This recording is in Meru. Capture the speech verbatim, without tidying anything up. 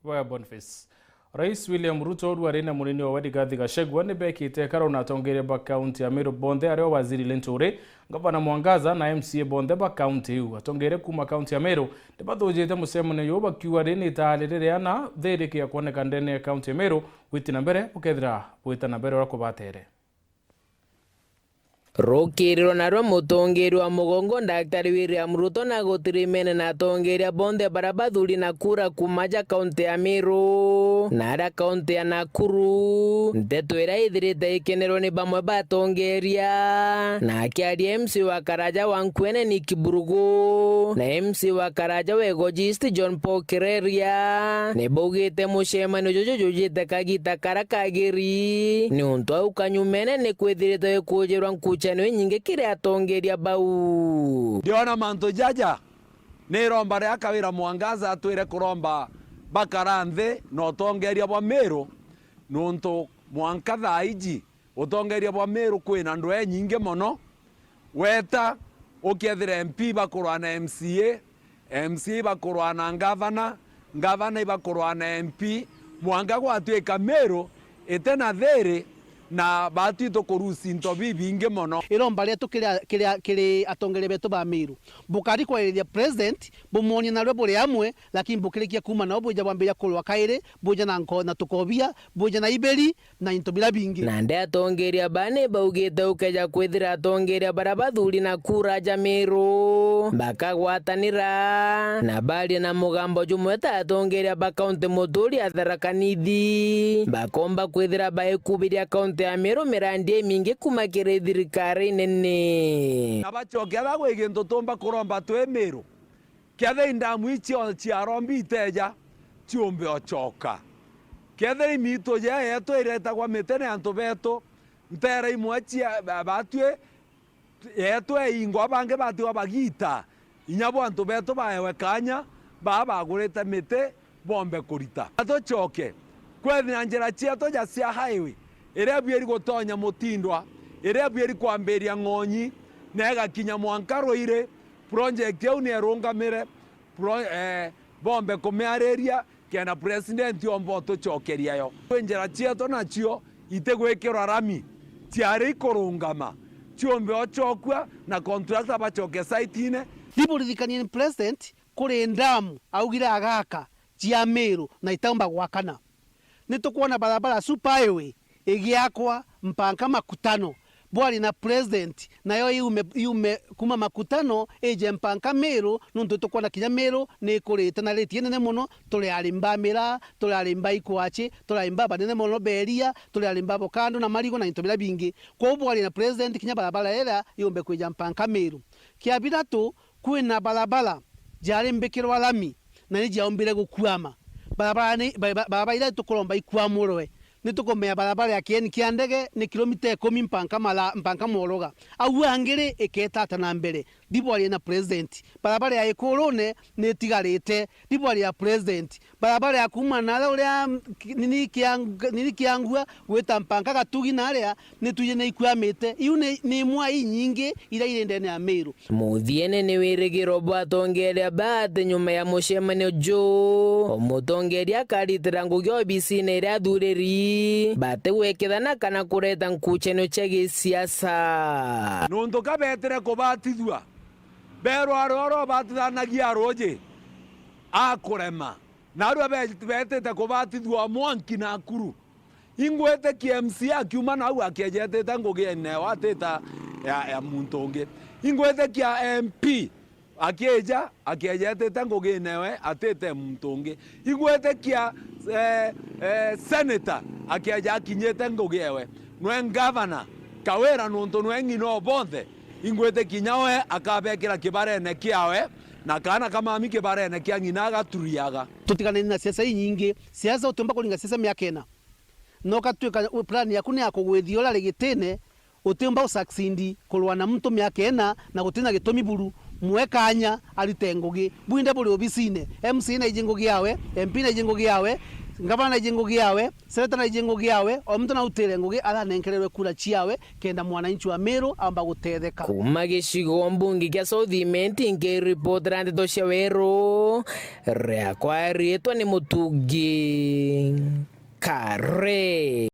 Kwa Boniface. Rais William Ruto, uru ari na munini owe Rigathi Gachagua, ni bekite ikaro na atongeria ba kaunti ya Meru bonthe, ario Waziri Linturi, Ngavana Mwangaza na M C A bonthe ba kaunti iu. Atongeria kuuma kaunti ya Meru ni bathujite mucemanio juu bakiuga ri ni itaari riria na thiriki ya kwoneka ndene ya kaunti ya Meru gwiti na mbere bukethira bwita na mbere uria kubatere. Rukiiriro narua mutongeria wa mugongo Daktari William Ruto na gutirimene na atongeria bonthe baria bathuri na kura kuuma ja kaunti ya Meru na aria kaunti ya Nakuru. Nteto iria ithirite ikenerwe ni bamwe ba atongeria, na akiaria M C wa Karaja wa Nkuene Nick Burugu na M C wa Karaja wa Igoji East John Paul Kireria, ni baugite mucemanio juju jujite kagita karia kagiri, niuntu au kanyumene ni kwithirite gikujirwa nkuchanio inyingi kiri atongeria bau. Ndiona mantu jaja, ni iromba ria Kawira Mwangaza atwire kuromba bakara nthi na utongeria bwa Meru, niuntu mwanka thaa iji utongeria bwa Meru kwina ndwee nyingi mono. Weta, ukethira M P bakurwa na M C A, M C A bakurwa na ngavana, ngavana ibakurwa na M P, mwanka gwatuika Meru ite na thiri, na batwi tukurusi into bibingi mono. Iromba rietu kiri, kiri, kiri atongeria betu ba Meru, bukari kwariria president, bumwonie narua buri amwe, lakini bukirikia kuuma nao bwija bwambiria kurwa kairi, bwija na nko-, na tukobia, bwija na iberi, na into biria bingi. Nandi atongeria baa ni baugite ukeja kwithira atongeria baria bathuri na kura ja Meru bakagwatanira na baria na mugambo jumwe ta atongeria ba kaunti muturi ya Tharaka Nithi, bakomba kwithira baikubiria kaunti ya Meru mirandi imingi kuuma kiri thirikari nene. Na bacoke aria gwi gintu tumba kuromba twi Meru. Kethira indamu icio ciarombi iteja, ciumbe ocoka. Kethira imitu jea yetu iretagwa miti ni antu betu, ntera imwe cia ba-, batwi yetu eingwa, bangi batigwa bagita, inya bo antu betu baewe kanya, baa bagurite miti, bombe kurita. Atucoke kwethira njira cietu ja cia highway, iria bieri gutonya Mutindwa, iria bieri kwambiria Ng'onyi, na igakinya mwanka Ruiri, project iu ni erungamire, pro-, eh, bombe kumiariria, kenda president omba utucokeria yo. Kwi njira cietu nacio itigwikirwa rami, ciari ikurungama, ciumbe ocokua na contractor bacoke site-ine. Riburirikanie ni president, kuri ndamu augire agaka cia Meru na itaumba gwakana. Ni tukwona barabara super highway igiakwa mpanka Makutano, bwari na president, nayo yume, yume kuma Makutano ije mpanka Meru, nontu tukwona kinya Meru ni ikurite na rate inene mono. Turi arimi ba miraa, turi arimi ba ikwachi, turi arimi ba banene mono beria, turi arimi ba bokando na marigo na into biria bingi. Kwou bwari na president kinya barabara iria yumbe kwija mpanka Meru. Kia bithatu, kwina barabara jari mbikirwa rami na ni jiaumbire gukwama. Barabara ni, ba-, ba-, barabara iria tukuromba ikwamurwe. Ni tukumenya barabara ya kieni kia ndege ni kilomita ikumi mpanka Mara-, mpanka Moroga. Au angiri iketa ata na mbere? Ndibwarie na president. Barabara ya Ikurune ni itigarite. Ndibwarie ya president. Barabara ya kuuma naria uria, mm, ki-, nini Kiang-, nini Kiangua gwita mpanka Gatugi naria, ni twiji ni ikwamite. Iu ni, ni imwe inyingi iria iri ndene ya Meru. Muthiene ni wirigiro bwa atongeria ba ati nyuma ya mucemanio juu, o mutongeria akaritira ngugi obisine iria athuriri, batigwikithana kana kureta nkuchanio cia gisiasa. Nontu ka betire kubatithua, berwa aria uria ubatithanagia ruuji akurema, na arua be-, betite kubatithua mwanki Nakuru. Ingwitikia M C A akiuma nau akiejetite ngugi enewe atita ya, ya muntu ungi. Ingwitikia M P akieja akiejetite ngugi enewe atite muntu ungi. Ingwitikia, eh, eh, senator akieja akinyite ngugi ewe. Nwe ngavana Kawira, nontu nwe ng'ina o bonthe, ingwitikia inya we akabekira kibarene kiawe, na kaana ka mami kibarene kia ng'ina agaturiaga. Tutiganeni na siasa inyingi. Siasa utiumba kuringa siasa miaka ina. No ukatuika plan yaku ni ya kugwithia uria ari gitine, utiumba u succeed kurwa na muntu miaka ina na gutina gitumi buru. Mwe kanya arute ngugi. Bwinthe buri obisine, M C A naiji ngugi yawe, M P naiji ngugi yawe, Ngavana naiji ngugi yawe, seneta naiji ngugi yawe, o muntu nautire ngugi aranenkererwe kura ciawe, kenda mwananchi wa Meru amba gutetheka. Kuma gicigo mbunge kia South Imenti, nkiripotera ndeto cia Weru, riakwa riitwa ni Mutungi Kare.